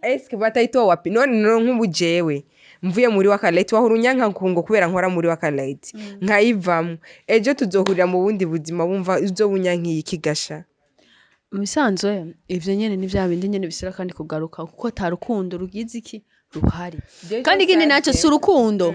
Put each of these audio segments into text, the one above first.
Eske batayitoa wapi? None nk'ubu jewe mvuye muri Wakalite, wahora unyanka nkungo kubera nkora muri Wakalite, nkayivamwo, ejo tuzohurira mu bundi buzima, wumva uzobunyankiye iki gasha? Mu bisanzwe ivyo nyene ni vya bindi nyene bisira kandi kugaruka, kuko ata rukundo rugize iki ruhari. Kandi ikindi naco si urukundo,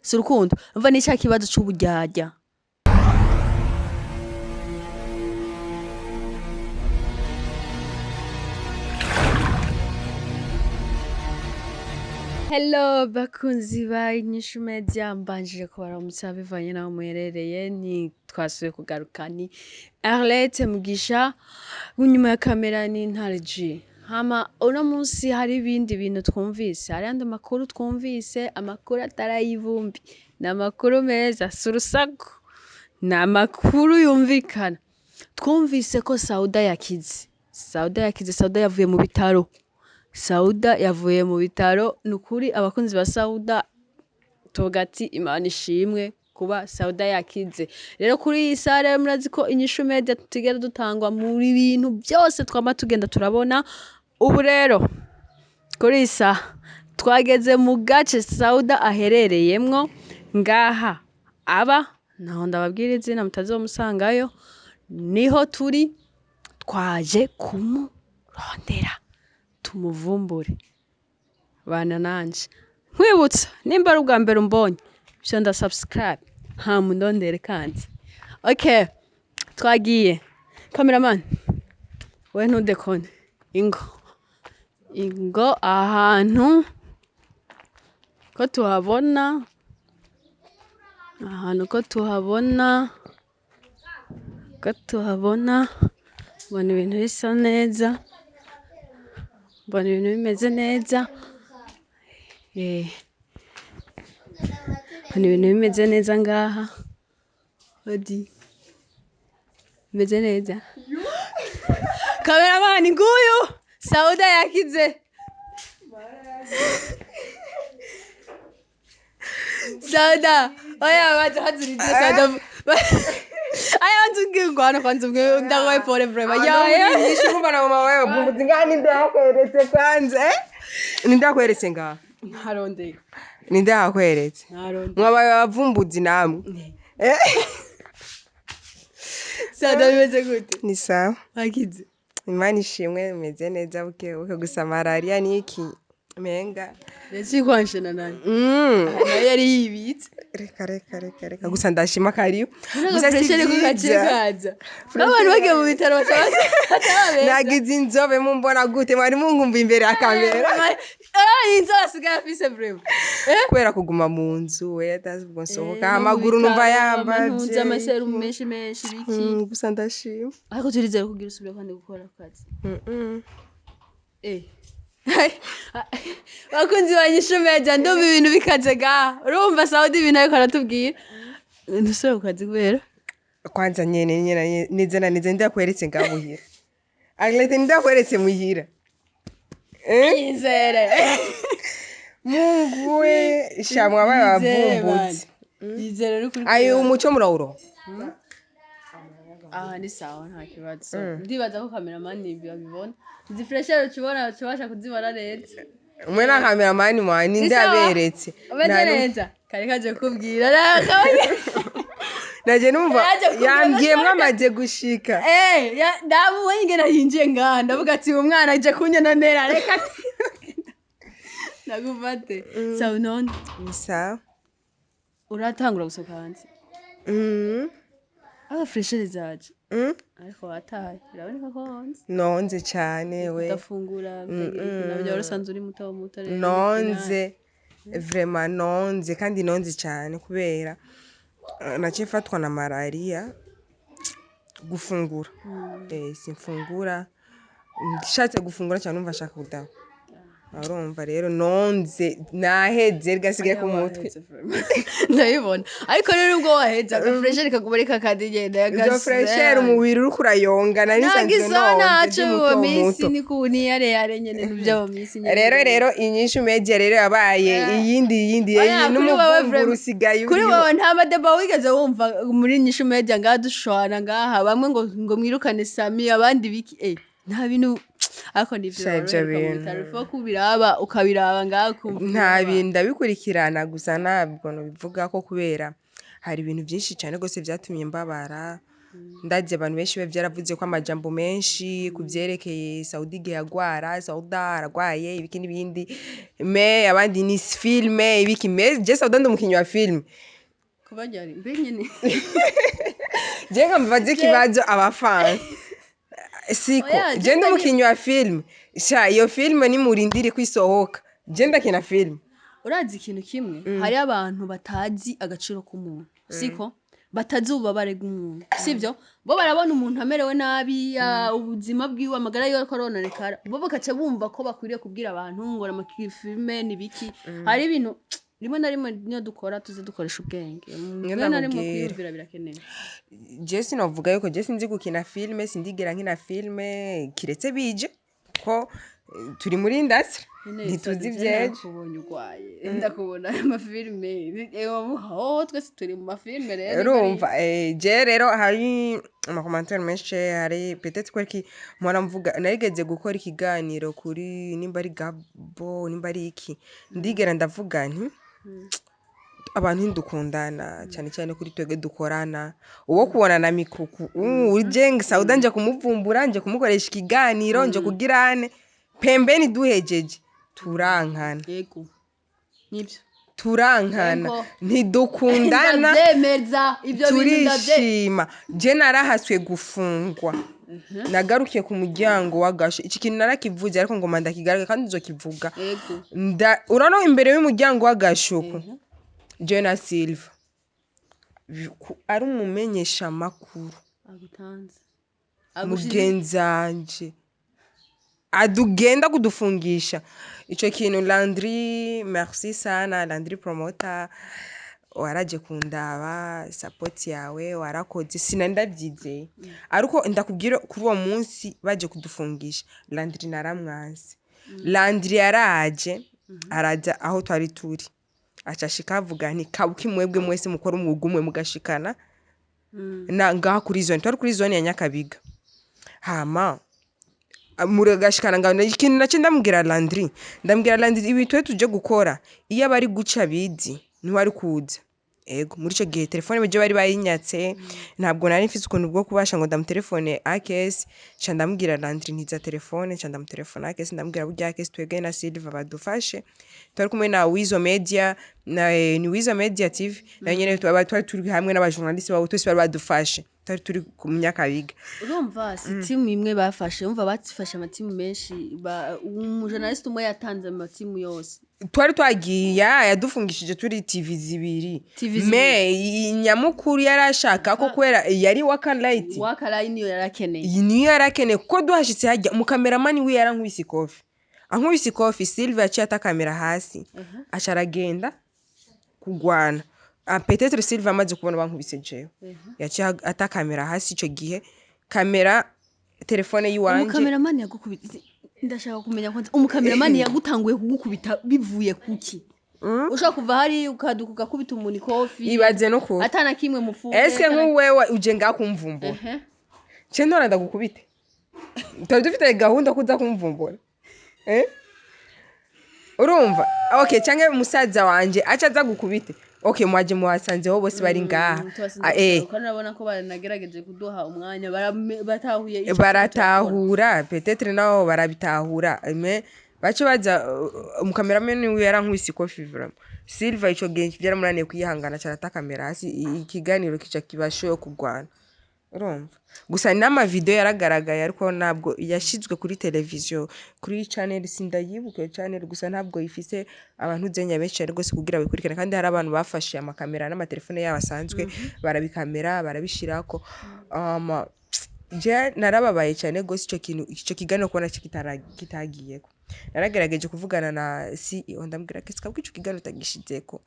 si urukundo, umva, ni ca kibazo c'uburyarya. Hello bakunzi ba Inyishu Media, mbanjije kubaramutsa bivanye n'aho muherereye. Ni twasubiye kugaruka, ni Arlette Mugisha, inyuma ya kamera ni Ntare G. Hama uno munsi hari ibindi bintu twumvise, hari andi makuru twumvise, amakuru atari ay'ivumbi, ni amakuru meza, si urusaku, ni amakuru yumvikana. Twumvise ko Sauda yakize, Sauda yakize, Sauda yavuye mu bitaro. Sauda yavuye mu bitaro. Ni ukuri abakunzi ba Sauda tuvuga ati Imana ishimwe kuba Sauda yakize. Rero kuri iyi saha rero murazi ko Inyishu Media tutigera dutangwa muri bintu byose twama tugenda turabona. Ubu rero kuri iyi saha twageze mu gace Sauda aherereyemwo, ngaha aba, naho ndababwira izina mutazomusangayo, niho turi, twaje kumurondera tumuvumbure. Bana nanje nkwibutsa, nimba ari ubwa mbere umbonye, fyonda subscribe hama undondere kandi. Okay, twagiye. Cameraman we, ntudekone, ingo ingo ahantu ko tuhabona, ahantu ko tuhabona, ko tuhabona, mbona ibintu bisa neza, mbona ibintu bimeze neza, mbona ibintu bimeze neza ngaha. Odi bimeze neza. Cameraman, nguyu Sauda yakize. Sauda, oya baza hazurize Sauda. Aya banza ubwire ngwano kwanza ubwire ndagoye pole vraiment. Ya ya. Inyishu kumva na mama wewe vumbuzi ngaha, ninde yakweretse kwanza, eh? Ninde yakweretse ngaha? Ntarondeye. Ninde yakweretse? Ntarondeye. Mwabaye abavumbuzi namwe, eh? Sauda, bimeze gute? Ni sawa. Wakize? Imana ishimwe, meze neza buke buke, gusa malaria ni iki menga. Ndetse kwanshana nani? Nayo yari yibitse. Reka reka reka reka, gusa ndashima kariyo. Gusa si pressure ko gaciye vyiza. Kaza. N'abantu bagiye mu bitaro bataba beza. Nagize inzobe, mumbona gute? Mwari munkumva imbere ya kamera. Ah, inzobe asigaye afise vraiment. Eh? Kubera kuguma mu nzu, we atazi ubwo nsohoka, amaguru numva yambaje. Ntunze amaserumu menshi menshi biki. Gusa ndashima. Ariko turizere kugira usubire kandi gukora akazi. Eh. Bakunzi ba Inyishu Media, ndumva ibintu bikaze ga. Urumva Saudi ibintu ariko aratubwira. Ntusubire ku kazi kubera. Kwanza nyene nyene, neza na neza, ndakweretse ngaho muhira, Aglete? Ndakweretse muhira, eh? Yizere. Mungu we sha, mwabaye abavumbuzi. Yizere uri kuri. Ayo umuco murawuro. Aha ni sawa, nta kibazo. Ndibaza ko cameraman babibona. Izi fresher ukibona ukibasha kuzibona neza. Umwe na kameramani mwa ninde Ni sawa. yaberetse? Umeze neza. Kari kaje kubwira. Naje numva Yaje kubwira yambwiye abashaka. mwamaze gushika. Eh, ya ndabonye ingene yinjiye ngaha, ndavuga ati uyu mwana aje kunyenonera, reka ndagufate. Sawa none. Ni sawa. Uratangura gusohoka hanze. Aba fresher zaje. Ariko wataye. Biraboneka ko wonze. Nonze cyane we. Udafungura, bitagira ikintu, nabyo wari usanzwe uri muto muto rero. Nonze vraiment, nonze kandi nonze cyane kubera naciye mfatwa na malaria, gufungura, simfungura, nshatse gufungura cyane numva nshaka kudaha. Urumva rero nonze, naheze gasigaye ku mutwe. Ndabibona, ariko rero ubwo waheze agafuresheri kaguma ari kakandi genda. Izo fresheri, umubiri uriko urayonga, nari nsanzwe ntagiso nonze ntaco ndi uwo muto minsi muto. ni kuniyareyare nyene nivyo minsi nyene. Rero Inyishu Media rero yabaye iyindi iyindi. Oya, kuri wewe n'umuvumburo vraiment. usigaye Kuri uriho. wewe nta madeba wigeze wumva muri Inyishu Media ngaha dushwana ngaha, bamwe ngo mwirukane Sami, abandi biki, nta bintu. Ariko nivyo Sha, ivyo woroherwa mu bintu. bitaro, faut kubiraba, ukabiraba ngaho ukumva Nta ubabara. bintu ndabikurikirana gusa, ntabwo nobivuga ko kubera hari ibintu byinshi cyane rwose byatumye mbabara. Ndazi abantu benshi biba byaravuze ko amajambo menshi ku byerekeye Saudi igihe agwara, Sauda aragwaye ibiki n'ibindi, mais abandi ni film ibiki, mais je Sauda ndi umukinyi wa film. Kuba ryari mbe nyene? Je nkambaza ikibazo abafansi siko. Oya, je ndi umukinyi wa film, sha, iyo film nimurindire kwisohoka, je ndakina film. Urazi ikintu kimwe? Hari abantu batazi agaciro k'umuntu, siko? Batazi ububabare bw'umuntu, sibyo? Bo barabona umuntu amerewe nabi, ubuzima bwiwe, amagara yiwe ariko arononekara, bo bakaca bumva ko bakwiriye kubwira abantu ngo amafilme n'ibiki. Hari ibintu rimwe na rimwe niyo dukora tuze dukoresha ubwenge, rimwe na rimwe Ndakubwira. kwiyumvira birakenewe. Je sinovuga yuko je sinzi gukina film, sindigera nkina film kiretse bije ko turi muri industry, ntituzi ivyejo. Nakubonye urwaye, ndakubona amafilme, oh, twese turi mu mafilme rero. Urumva, je rero hari amacommentaires menshi, hari peut-être ko ki mpora mvuga, narigeze gukora ikiganiro kuri nimba ari Gabo, nimba ari iki, ndigera ndavuga nti abantu ntidukundana, cyane cyane kuri twebwe dukorana. Uwo kubona na mikuku uje Sauda, nje kumuvumbura, nje kumukoresha ikiganiro, nje kugirane pembeni, duhejeje turankana. Yego, nibyo. Turankana. Yego. Ntidukundana. Ndabyemeza ibyo bintu, ndabye. Turishima. Je narahaswe gufungwa, nagarukiye ku muryango wa gasho. Iki kintu narakivuze, ariko ngoma ndakigaruka kandi uzokivuga. Yego. Urabona imbere y'umuryango w'agashuku, je na Silva ari umumenyesha makuru agutanze mugenzanje adugenda kudufungisha ico kintu. Landry, merci sana Landry promoter, waraje kundaba, support yawe warakoze, sinari ndavyizeye, ariko ndakubwira kuri uwo munsi baje kudufungisha, Landry naramwanse. Landry yaraje, araza aho twari turi, aca ashika avuga nti kabuki mwebwe mwese mukora umwuga umwe mugashikana na ngaha kuri zone, twari kuri zone ya Nyakabiga, hama muragashikana ngaho. Ikintu nacyo ndamubwira Landry, ndamubwira Landry, ibi twe tuje gukora, iyo abari guca bizi ntiwari kuza. Ego, muri ico gihe telefone byo bari bayinyatse, ntabwo nari mfise ukuntu bwo kubasha ngo ndamutelefone akesi. Ca ndamubwira Landry, ntiza telefone, ca ndamutelefona akesi, ndamubwira burya akesi twebwe na Silva badufashe, twari kumwe na Wizo Media na ni Wizo Media TV nayo nyene, twari turi hamwe n'abajournaliste babo twese bari badufashe, twari turi ku Munyakabiga. Urumva si timu imwe bafashe, urumva bafashe amatimu menshi, umujournaliste umwe yatanze amatimu yose. Twari twagiye, yadufungishije turi TV zibiri. TV zibiri. Mais nyamukuru yari ashaka ko kubera yari Waka Light. Wakarayi niyo yarakeneye. Iyi niyo yarakeneye, kuko duhashitse hajya umukameramani we yarankubise ikofi, ankubise ikofi, Silva yaciye ata kamera hasi, aca aragenda kugwana. Ah, peut-être Silva amaze kubona bankubise jewe, yaciye ata kamera hasi. Ico gihe kamera, telefone yiwanje. Umukameramani yagukubita, ndashaka kumenya kwanza, umukameramani yagutanguye kugukubita bivuye kuki? Ushobora kuva hari ukaduka ugakubita umuntu ikofi? Ibaze no kure. Atana kimwe mufunge. Eske nk'uwewe uje ngaha kumvumbura, ce ntora ndagukubite? Twari dufite gahunda ko uza kumvumbura, eh? Urumva, okay, canke musaza wanje aca aza gukubite? Okay, mwaje muhasanzeho bose bari ngaha. Ah. Urabona ko banagerageje kuduha umwanya, batahuye ico. Baratahura, peut-être nabo barabitahura, mais bace baza umukameramani wiwe yarankubise ikofi vraiment. Silva ico gihe byaramunaniye kwihangana, aca arata kamera hasi, ikiganiro kica kibashoye kugwana. Urumva gusa n'amavideo yaragaragaye, ariko ntabwo yashizwe kuri televiziyo, kuri channel, sindayibuka iyo channel, gusa ntabwo ifise abantu zenya benshi cyane rwose kugira babikurikirane, kandi hari abantu bafashe amakamera n'amatelefone yabo asanzwe, barabikamera, barabishirako. Je narababaye cyane rwose ico kintu, ico kiganiro kubona kitagiyeko. Naragerageje kuvugana na CEO, ndamubwira ati kabwe ico kiganiro utagishizeko,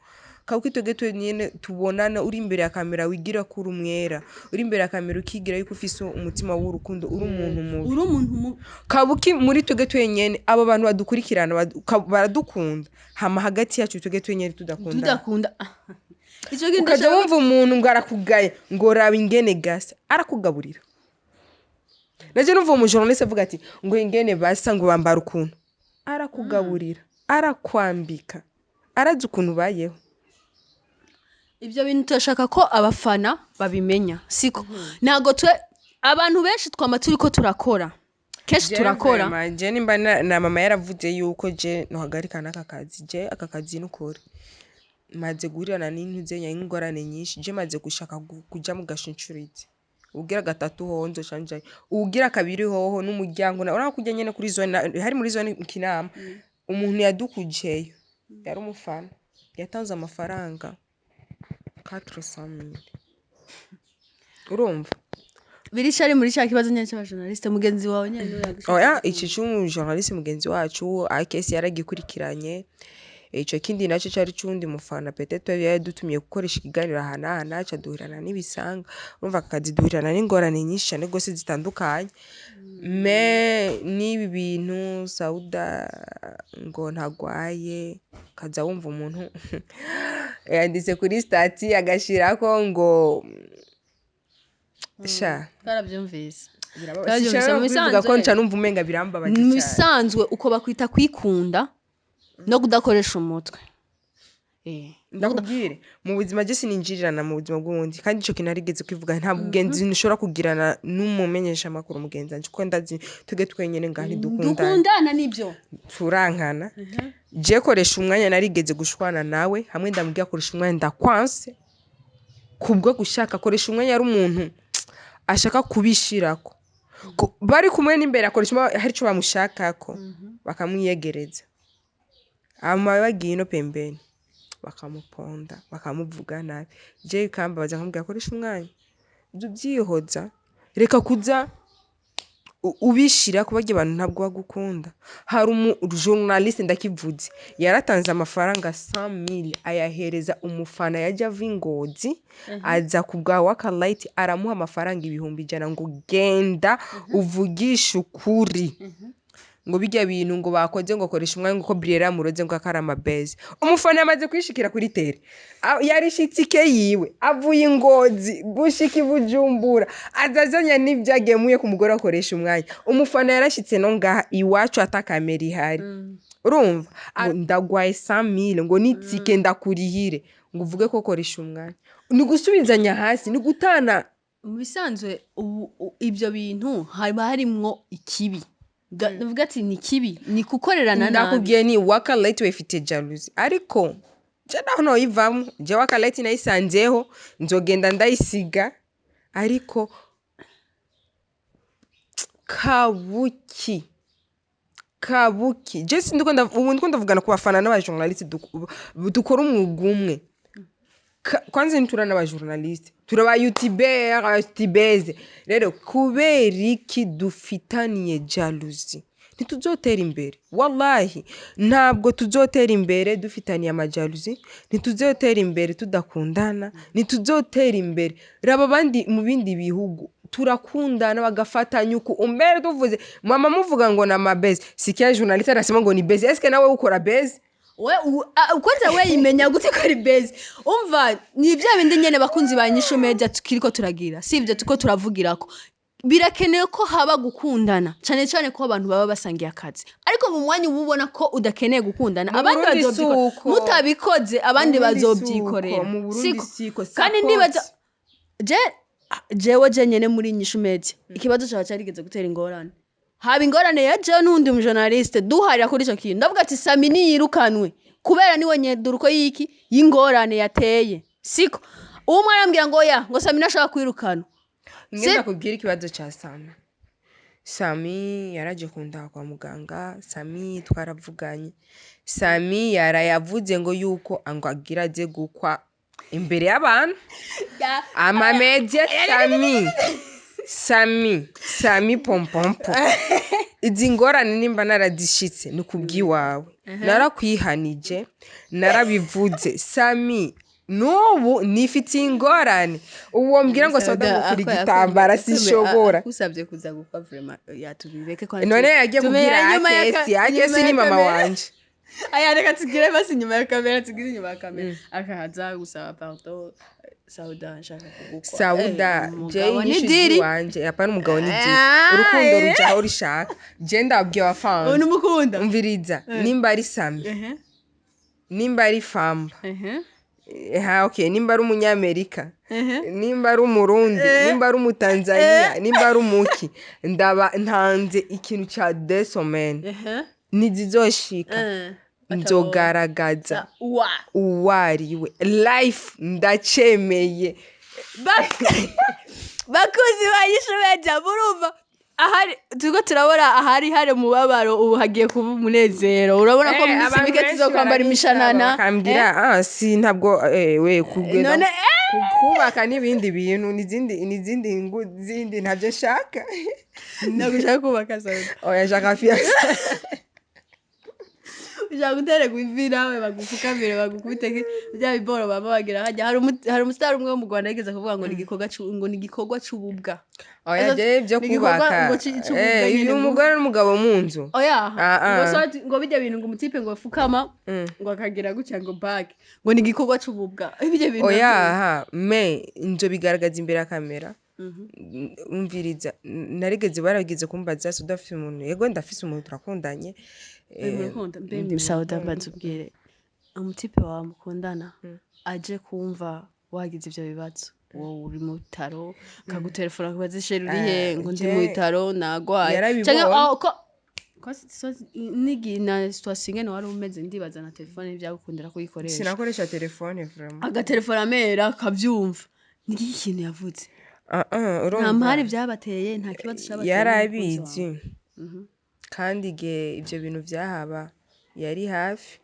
kabwe twebwe twenyene tubonana uri imbere ya kamera wigira ko uri umwera, uri imbere ya kamera ukigira yuko ufise umutima w'urukundo, uri umuntu mubi. Uri umuntu mubi. Kabuki muri twebwe twenyene, abo bantu badukurikirana baradukunda, hama hagati yacu twebwe twenyene tudakundana. Tudakunda ico kintu. Ukaja wumva umuntu ngo arakugaye, ngo raba ingene gasa, arakugaburira. Naje numva uwo journaliste avuga ati ngo ingene basa, ngo bambara ukuntu, arakugaburira, arakwambika, arazi ukuntu ubayeho. Ibyo bintu turashaka ko abafana babimenya, siko? Ntabwo twe abantu benshi twama turi ko turakora kenshi, turakora. Vraiment, je nimba na mama yaravuze yuko je nohagarika n'aka kazi, je aka kazi nukuri maze guhurirana n'intuzenya ingorane nyinshi. Je maze gushaka kuja mu gashincuritse ugira gatatu hoho nzoca njayo, ugira kabiri hoho n'umuryango urabona kurya nyene kuri zone hari muri zone mu Kinama, umuntu yadukujeyo yari umufana, yatanze amafaranga 400,000, urumva? Biricari muri cya kibazo nyine cy'abajournaliste mugenzi wawe nyine niwe yagushatse. Oya, iki c'umujournaliste mugenzi wacu akesi yaragikurikiranye. Ico kindi naco cari c'uwundi mufana, peut-être yari yadutumiye gukoresha ikiganiro aha n'aha n'aca duhurana n'ibisanga. Urumva aka kazi duhurana n'ingorane nyinshi cane gose zitandukanye. Mais n'ibi bintu Sauda ngo ntagwaye, kaza wumva umuntu yanditse kuri statut agashirako ngo sha. Twarabyumvise. Birababaje. Twarabyumvise. Mu Kubivuga ko bisanzwe nca numva umenga birambabaje mu cane. bisanzwe uko bakwita kwikunda no kudakoresha umutwe. Ndakubwire, mu buzima je sininjirirana mu buzima bw'uwundi, kandi ico kintu narigeze kwivuga, nta bugenzi nshobora kugirana n'umumenyesha makuru mugenzi wanje, kuko ndazi twebwe twenyene ngaha ntidukundana. Dukundana nibyo. Turankana. Je koresha umwanya narigeze gushwana nawe hamwe, ndamubwira koresha umwanya ndakwanse, kubwo gushaka koresha umwanya ari umuntu ashaka kubishirako. Bari kumwe n'imbere akoresha umwanya hari ico bamushakako bakamwiyegereza, hama bagiye ino pembeni bakamuponda, bakamuvuga nabi. Je bikambabaza, nkamubwira koresha umwanya jya ubyihoza, reka kuza ubishira kubarya abantu ntabwo bagukunda. Hari umu journaliste, ndakivuze, yaratanze amafaranga 100,000 ayahereza umufana yajya ava i Ngozi aza ku bwa Waka Light, aramuha amafaranga 100,000 ngo genda uvugishe ukuri, ngo bijya bintu ngo bakoze, ngo koresha umwanya, ngo ko Briella muroze, ngo akari amabeze. Umufana yamaze kwishikira kuri terrain, yarishe itike yiwe avuye i Ngozi gushika i Bujumbura, azazanya n'ibyo agemuye ku mugore akoresha umwanya. Umufana yarashitse no ngaha iwacu ata kamera ihari, urumva? Ngo ndagwaye 100,000 ngo n'itike ndakurihire, ngo uvuge ko koresha umwanya ni gusubizanya hasi, ni gutana. Mu bisanzwe ubu ibyo bintu haba harimwo ikibi. Ndavuga ati ni kibi, ni gukorerana nabi. Ndakubwiye ni Waka Light wifite jalousie, ariko je naho noyivamo. Je Waka Light nayisanzeho, nzogenda ndayisiga, ariko kabuki kabuki je sindiko ubu ndiko ndavugana ku bafana n'abajournaliste dukora umwuga umwe. Kwanza ntitura n'abajournaliste, turaba youtuber, abayoutubeze. Rero kubera iki dufitaniye jalousie? Ntituzotera imbere, wallahi ntabwo tuzotera imbere dufitaniye amajalousie, ntituzotera imbere tudakundana, ntituzotera imbere. Raba abandi mu bindi bihugu, turakundana bagafatanya uku. Umbere tuvuze mama muvuga ngo na mabeze, sikia journaliste anasema ngo ni beze, eske nawe ukora beze? We kwanza we yimenya gute ko ari beze? Umva, ni bya bindi nyene bakunzi ba Nyishu Media tukiriko turagira, si ibyo tuko turavugirako. Birakenewe ko haba gukundana cyane cyane ko abantu baba basangiye akazi, ariko mu mwanya uba ubona ko udakeneye gukundana, Mu abandi Burundi bazobyikora. suko. Mutabikoze abandi Mu Burundi bazobyikorera. suko, mu Burundi Siko. siko, Kandi support. nibaza je jewe je nyene muri Nyishu Media ikibazo cyawe cyarigeze gutera ingorane, haba ingorane ya jewe n'uwundi mujournaliste duharira kuri ico kintu. Ndavuga ati Sami niyirukanwe kubera niwe nyeduruko y'iki y'ingorane yateye, siko? Umwe arambwira ngo oya, ngo Sami ntashobora kwirukanwa. Ngenda kubwira ikibazo ca Sami. Sami yaraje kundaba kwa muganga, Sami twaravuganye. Sami yarayavuze ngo yuko ngo agira aze gukwa imbere y'abantu. Amamedia Sami. Sami, Sami pompompo. Izi ngorane nimba narazishitse ni kubw'iwawe. Narakwihanije, narabivuze. Sami n'ubu nifitiye ingorane. Uwo mbwira ngo Sauda ngukura igitambara sinshobora. Usabye kuza gukwa vraiment yatubireke ko None yagiye kubwira Tumenya nyuma ya Akesi, Akesi ni mama wanje. Aya, reka tugire basi inyuma ya kamera, tugire inyuma ya kamera, akaza gusaba pardon: "Sauda, nshaka kugukwa." Sauda, Eh, je umugabo ni inyishu diri. ziwanje, apana umugabo ni diri. Ah, Urukundo ruja aho rishaka. Je ndabwiye ubu abafanzi, numukunda. Umviriza, nimba ari Sami, nimba ari Famba, ha, okay, nimba ari umunyamerika, nimba ari umurundi, nimba ari umutanzania, nimba ari umuki, ndaba ntanze ikintu ca 2 semaines, ntizizoshika, nzogaragaza wa uwariwe life. Ndacemeye. Bakuzi ba Inyishu Media, murumva ahari turiko turabona, ahari hari umubabaro ubu hagiye kuba umunezero. Urabona ko mu minsi Abantu mike benshi tuzokwambara barabinsaba, imishanana. bakambwira si ntabwo we kugenda None kubaka n'ibindi bintu n'izindi n'izindi ngu zindi, ntabyo nshaka. Ntabwo ushaka kubaka, Sauda? Oya, nshaka fiancé. Ushaka gutererwa ivi nawe, bagupfukamire, bagukubite bya biboro baba bagira hajya. Hari umusitari umwe wo mu Rwanda yigeze kuvuga ngo ni igikorwa ngo ni igikorwa c'ububwa. Oya, Ezo- je byo ni igikorwa kubaka ngo c'ububwa nyene uyu mugore n'umugabo mu nzu. Oya. Ah, ah. Ngo ngo bijya bintu, ngo umutipe ngo afukama, ngo akagira gutya, ngo bag, ngo ni igikorwa c'ububwa ibyo bintu. Oya, ha me nzo bigaragaza imbere ya kamera. Umviriza, narigeze, barageze kumbaza: "Se udafise umuntu?" Yego, ndafise umuntu, turakundanye. Murukundo mbe Sauda, mbanza ubwire umutipe wawe mukundana aje kumva wagize ivyo bibazo, wowe uri mu bitaro, akagutelefona akabaza: "Chéri, urihe?" Ngo: "Ndi mu bitaro, nagwaye." Yarabibonye. Canke oh, ko nigi na situation ingene wari umeze, ndibaza na telefone ntivyagukundira kuyikoresha. Sinakoresha telefone vraiment. Agatelefona amera akavyumva, ni iki kintu yavuze? Ah, ah, Nta urumva mpari vyabateye? Nta kibazo cabateye n'umukunzi yarabizi wawe? Kandi igihe ivyo bintu vyahaba yari hafi.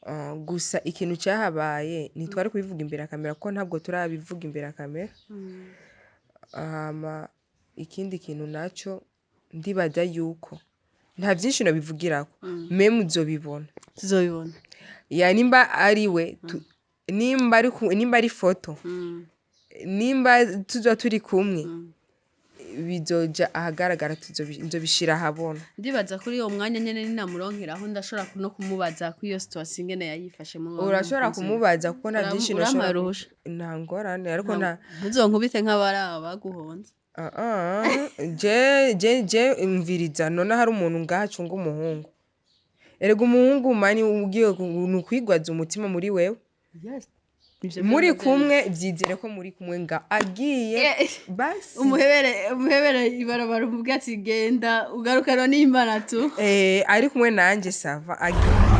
Ah, gusa ikintu cyahabaye ntitwari kubivuga imbere ya kamera, kuko ntabwo turabivuga imbere ya kamera. Hama ikindi kintu naco, ndibaza yuko nta byinshi nabivugirako, me muzobibona. Tuzobibona. Ya, nimba ari we, nimba ari nimba ari foto, nimba tuzoba turi kumwe, bizoja ahagaragara, nzobishira ahabona. Ndibaza kuri uwo mwanya nyene ninamuronkeraho ndashobora no kumubaza kuri iyo situation ingene yayifashemo. Urashobora kumubaza, kuko nta byinshi Urampaye noshobora uruhusha? Nta ngorane, ariko nta Ntuzonkubite nk'abaraba baguhonze. Ah, ah, je mviriza, none hari umuntu ngaha acunga umuhungu? Erega umuhungu mani ugiye ni ukwigwaza umutima muri wewe. Ivyo Muri vyose. kumwe, vyizere ko muri kumwe nga agiye basi. Umuhebere, umuhebere ibarabara, umuvuge ati: "Genda ugarukanwa n'Imana tu." Ari kumwe nanje, ça va, agiye.